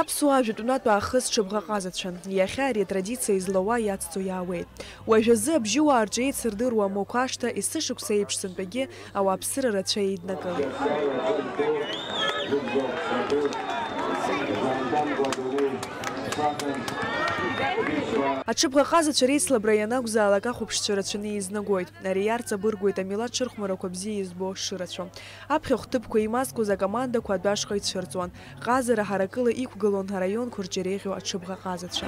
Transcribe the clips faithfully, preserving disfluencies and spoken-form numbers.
Аԥсуаа жәытәнатә аахыс ҽыбӷаҟазацәан. Иахьа ари атрадициа излауа иацҵо иаауеит. Уажәазы абжьыуаа рҿы еицырдыруа Мықә ашҭа есышықәса еиԥш сынтәагьы ауааԥсыра рацәа еиднакылеит. Аҽыбӷаҟазацәа реицлабра ианакәзаалак ахәаԥшцәа рацәаны еизнагоит. Ари иарҵабыргуеит амилаҭ ҽырхәмарақәа бзиа избо шырацәоу. Аԥхьахә ҭыԥқәа еимазкуаз акомандақәа адәы ашҟа ицәырҵуан. Ҟазара ҳаракыла иқәгылон араионқәа рҿы иреиӷьу аҽыбӷаҟазацәа.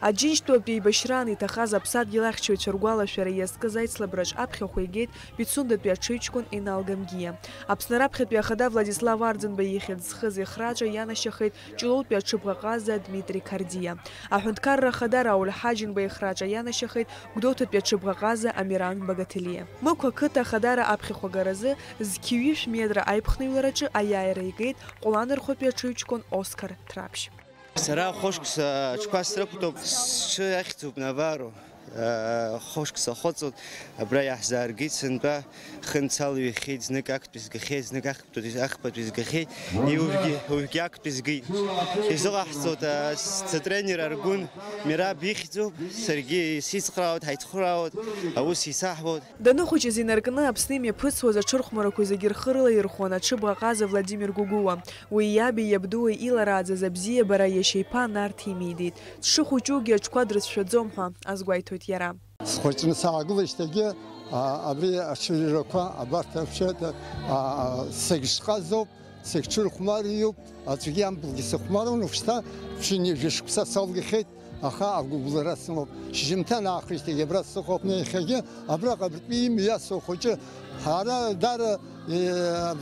Аџьынџьтәылатә еибашьраан иҭахаз аԥсадгьыл ахьчаҩцәа ргәалашәара иазкыз аицлабраҿ аԥхьахә игеит Пицундатәи аҽыҩҷкәын Инал Гамгиа. Аԥсны раԥхьатәи ахада Владислав Арӡынба ихьӡ зхыз ихраҿа ианашьахеит Ҷлоутәи аҽыбӷаҟаза Дмитри Қардиа. Аҳәынҭқарра ахада Рауль Ҳаџьынба ихраҿа ианашьахеит Гәдоуҭатәи аҽыбӷаҟаза Амиран Багаҭелиа. Мықә ақыҭа ахадара аԥхьахә агаразы зқьи ҩышә метра аиԥхныҩлараҿы аиааира игеит Ҟәланырхәатәи аҽыҩҷкәын Осқар Ҭраԥшь. Сара хәышықәса аҽқәа срықәтәоуп, сҽы ахьӡуп Наваро. Хәышықәса ахыҵуеит, абра иаҳзааргеит сынтәа, хынцала ҩахьеит, знык актәи згахьеит, знык ахԥатәи, ахԥатәи згахьеит, уажәгьы, уажәгьы актәи згеит. Изыҟаҳҵоит, а, с-, сатренер Аргәын Мераб ихьӡуп, саргьы сицхраауеит, ҳаицхраауеит, аус еицаҳуеит. Даныхәыҷыз инаркны Аԥсны имҩаԥысуаз аҽырхәмарақәа зегьы рхы рылаирхәон аҽыбӷаҟаза Владимир Гәыгәуа. Уи иаби иабдуи иларааӡаз абзиабара иашьа иԥа Нарҭ имидеит. Дшыхәыҷугьы аҽқәа дрыцәшәаӡом ҳәа азгәеиҭоит иара. Схәыҷны саагылеижьҭеигьы, а, абри аҽырҩрақәа абарҭ аԥшьа, а, сегьшҟазоуп, сегьҽырхәмариуп, аӡәгьы ампылгьы сыхәмаруан, уажәшьҭа ԥшьынҩажәа шықәса салгахьеит, аха агәыбылра сымоуп. Шьыжьымҭан аахижьҭеигьы абра сыҟоуп, иахьагьы абраҟа абртәи имҩасуа хәыҷы, ҳара дара, э,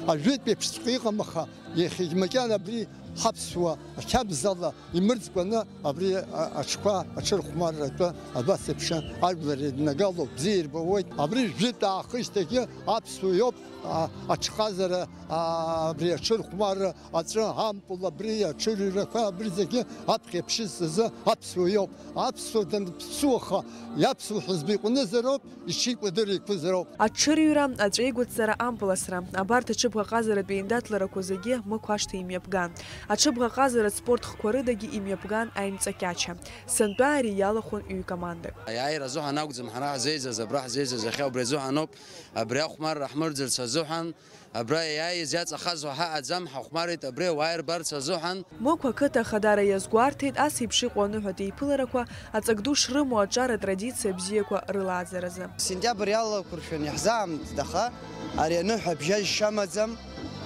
ажәытәеиԥшҵәҟьа иҟам, аха иахьагь макьана абри ҳаԥсуа ақьабзала имырӡкәаны абри а-, аҽқәа аҽырхәмарратәы абас еиԥш ажәлар еиднагало бзиа ирбауеит. Абри жәытә аахижьҭеигьы аԥсуа иоуп, а, аҽҟазара, а, абри аҽырхәмарра, аҵәы, ампыл, абри аҽырҩрақәа, абри зегьы аԥхьа иаԥшыз азы аԥсуа иоуп. Аԥсуа данԥсуаха, иаԥсуа ҳәызба иҟәнызароуп. Иҽеикәадыр еиқәызароуп. Аҽырҩра, аҵәеигәыдҵара, ампыласра, абарҭ аҽыбӷаҟазаратә еиндаҭларақәа зегьы Мықә ашҭа имҩаԥган. Аҽыбӷаҟазаратә спорт хқәа рыдагьы имҩаԥган аимҵакьача. Сынтәа ари иалахәын ҩ-командак. Аиааира азыҳәан акәӡам ҳара ҳзеизаз, абра ҳзеизаз иахьа убри азыҳәаноуп, абри ахәмарра ҳмырӡырц азыҳәан, абра иааиз иаҵахаз уаҳа аӡам, ҳахәмарит абри ауаа ирбарц азыҳәан. Мықә ақыҭа ахадара иазгәарҭеит, ас еиԥш иҟоу аныҳәатә еиԥыларақәа аҵак ду шрымоу аҿар атрадициа бзиақәа рылааӡаразы. Сентиабр иалақәыршәаны иаҳзаамҭеит, аха ари аныҳәа абжьажьшьа амаӡам,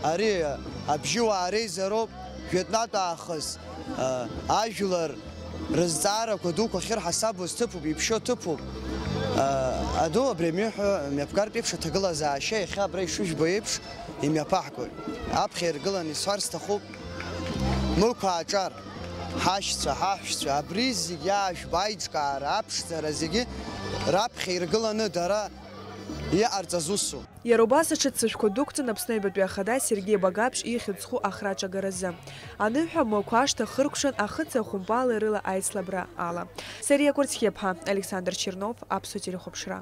ари абжьыуаа реизароуп, жәытәнатә аахыс, а, ажәлар рызҵаарақәа дуқәа ахьырҳасабуаз ҭыԥуп, иԥшьоу ҭыԥуп. А, аду абри амҩаҳәа мҩаԥгартә еиԥш аҭагылазаашьа иахьа абра ишыжәбо еиԥш имҩаԥаҳгоит. Аԥхьа иргыланы исҳәар сҭахуп, Мықә аҿар, ҳашьцәа, ҳаҳәшьцәа, абри зегь аажәба аиҿкаара, аԥшӡара зегьы раԥхьа иргыланы дара иҟарҵаз усу. Иара убас аҽыццышәқәа дәықәҵан Аԥсны Аҩбатәи Ахада Сергеи Багаԥшь ихьӡ зху ахра аҿагаразы. Аныҳәа Мықә ашҭа хыркәшан ахыци ахәымпали рыла аицлабра ала. Сариа Кәарцхиаԥҳа, Александр Чернов, Аԥсуа телехәаԥшра.